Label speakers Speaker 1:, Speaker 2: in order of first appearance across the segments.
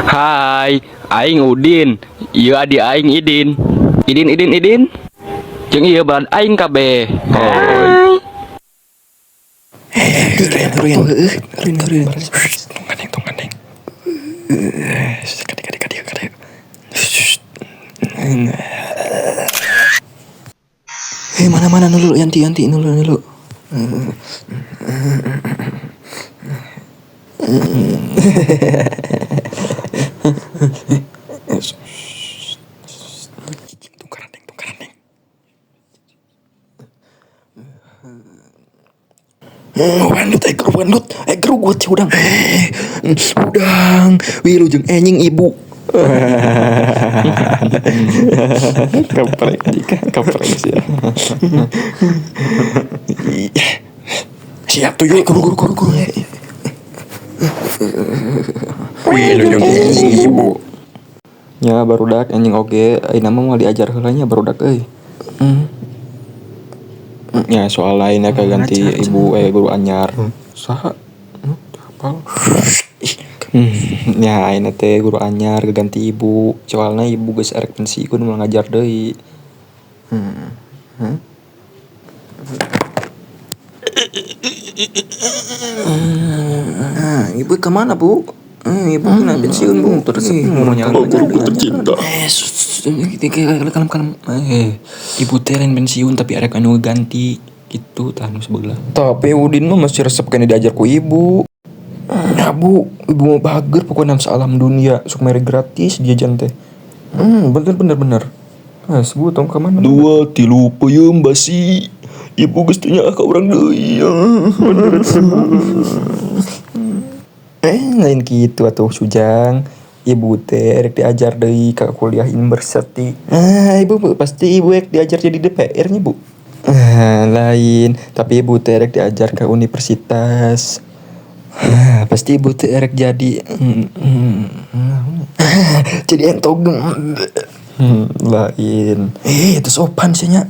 Speaker 1: Hai, aing Udin. Ieu adi aing Idin. Idin, Idin, Idin. Jeung ieu balad aing kabeh. Hai.
Speaker 2: Heureuy, heureuy, heureuy. Tong gandeng, tong gandeng. Kade, kade, kade, kade. Eh, mana mana nulu yanti yanti nulu nulu. Tungkaran deng, tungkaran deng. Wendut, wendut, gerugut si udang. Udang, wilujeng enjing ibu. Kaprek jika kaprek sih ya. Siap tuh yuk, guru guru guru guru. Wilujeng enjing ibu.
Speaker 3: Nya barudak anjing oge, ayeuna mah moal diajar heula nya barudak euy. Ya soal lainnya kaganti ibu guru anyar. Saha? Hafal. Ya ayeuna teh guru anyar gaganti ibu. Soalna ibu geus erek pensiun moal ngajar deui.
Speaker 2: Ibu kemana bu? Ibu kena pensiun bu.
Speaker 3: Terus mau
Speaker 2: Oh,
Speaker 3: guruku tercinta.
Speaker 2: Kalem kalem. Ibu teh lain pensiun tapi arek anu ganti gitu tah nu sebelah.
Speaker 3: Tapi Udin mah masih resep kena diajar ku ibu. Ya bu, ibu mau bager pokoknya alam dunia sok mere gratis jajan teh. Bener bener bener. Nah, bu tong ka mana?
Speaker 2: 2 3 peuyeum basi. Ibu geus teu nyaah ka urang deui.
Speaker 3: Lain kitu atuh Sujang. Ibu teh rek diajar deui ka kuliah university. Ah, ibu pasti ibu rek diajar jadi DPR nya bu. Ah, lain, tapi ibu teh rek diajar ke universitas. Ah, pasti ibu teh rek jadi
Speaker 2: jadi entog.
Speaker 3: Lain.
Speaker 2: Itu sopan sih nya.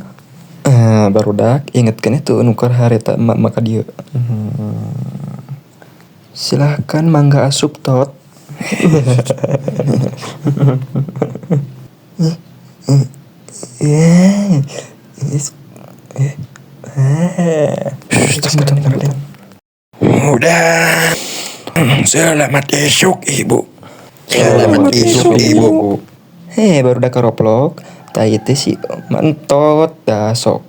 Speaker 3: Barudak ingetkeun itu nukar hareta emak maka dieu. Silahkan mangga asup tot.
Speaker 2: Udah. Selamat esok ibu. Selamat esok ibu.
Speaker 3: Hei, baru udah keroplok. Tai teh si mentot dah sok.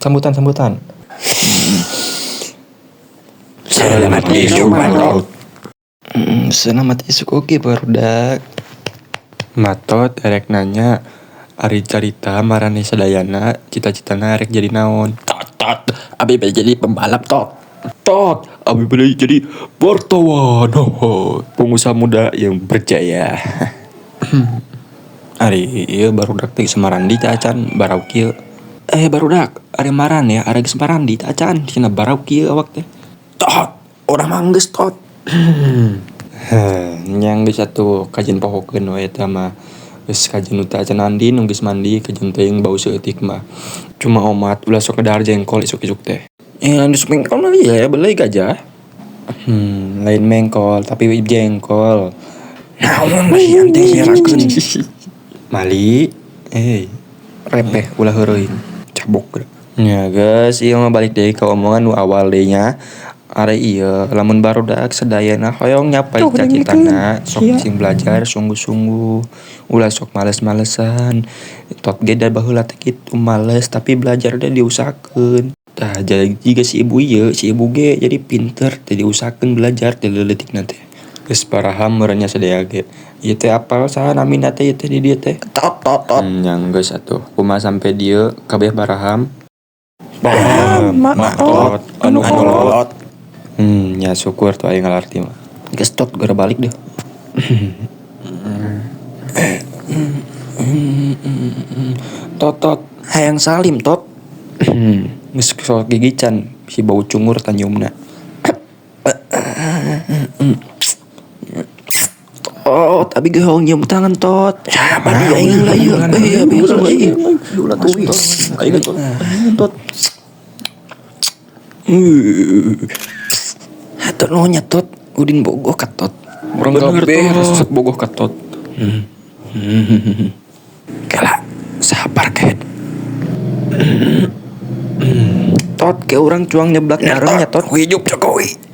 Speaker 3: Sambutan sambutan.
Speaker 2: Selamat esok mantot.
Speaker 3: Selamat esok oke barudak. Matot erek nanya ari carita marane sadayana cita-citana erek jadi naon.
Speaker 2: Tot tot, abi bade jadi pembalap tot.
Speaker 3: Tot, abi bade jadi wartawan. Pengusaha muda yang berjaya. Ari ieu barudak teh geus marandi teh acan barau kieu. Barudak, ari maran ya, ari geus marandi teh acan cenah barau kieu awak teh.
Speaker 2: Tot, urang mah geus tot.
Speaker 3: Nya geus atuh kajen pohokeun we eta mah. Geus kajen teh acan mandi nu geus mandi kajen teuing bau saeutik mah. Cuma omat ulah sok dahar jengkol isuk-isuk teh. Lain isuk mengkol mah ieu belai gajah. Lain mengkol tapi jengkol.
Speaker 2: Naon masihan teh serakeun.
Speaker 3: Mali, repeh ulah heureuy cabok. Ya guys, ieu mah balik deui ka omongan nu awal deui nya. Ari ieu lamun barudak sadayana hoyong nyapai cita-citana sok sing belajar sungguh-sungguh. Ulah sok males-malesan. Tot ge da baheula teh kitu males tapi belajar teh diusahakeun. Tah jadi jiga si ibu ieu, si ibu ge jadi pinter teh diusahakeun belajar teh leuletikna teh. Geus paraham meureun nya sadaya ge. Ieu teh apal saha namina teh ieu teh di dieu teh.
Speaker 2: Tot tot tot.
Speaker 3: Nya geus atuh. Kumaha sampe dieu kabeh baraham?
Speaker 2: Baraham, matot, anu kolot.
Speaker 3: Ya syukur tuh aing ngalarti mah.
Speaker 2: Geus tot geura balik deh. Tot tot, hayang salim tot.
Speaker 3: Geus sok gigi can si bau cungur tanjumna.
Speaker 2: Tot, abi ge hoyong nyium tangan tot. Sabar aing lah ieu. Abi ulah ieu. Ulah tuh.
Speaker 3: Aing tot. Tot.
Speaker 2: Hatur nuhun nya tot, Udin bogoh ka tot. Urang
Speaker 3: Bener,
Speaker 2: kabeh
Speaker 3: Tot.
Speaker 2: Resep bogoh ka Tot.
Speaker 3: Kela, sabar ket. Tot, ke urang cuang nyeblak bareng nya, Tot.
Speaker 2: Hidup Jokowi.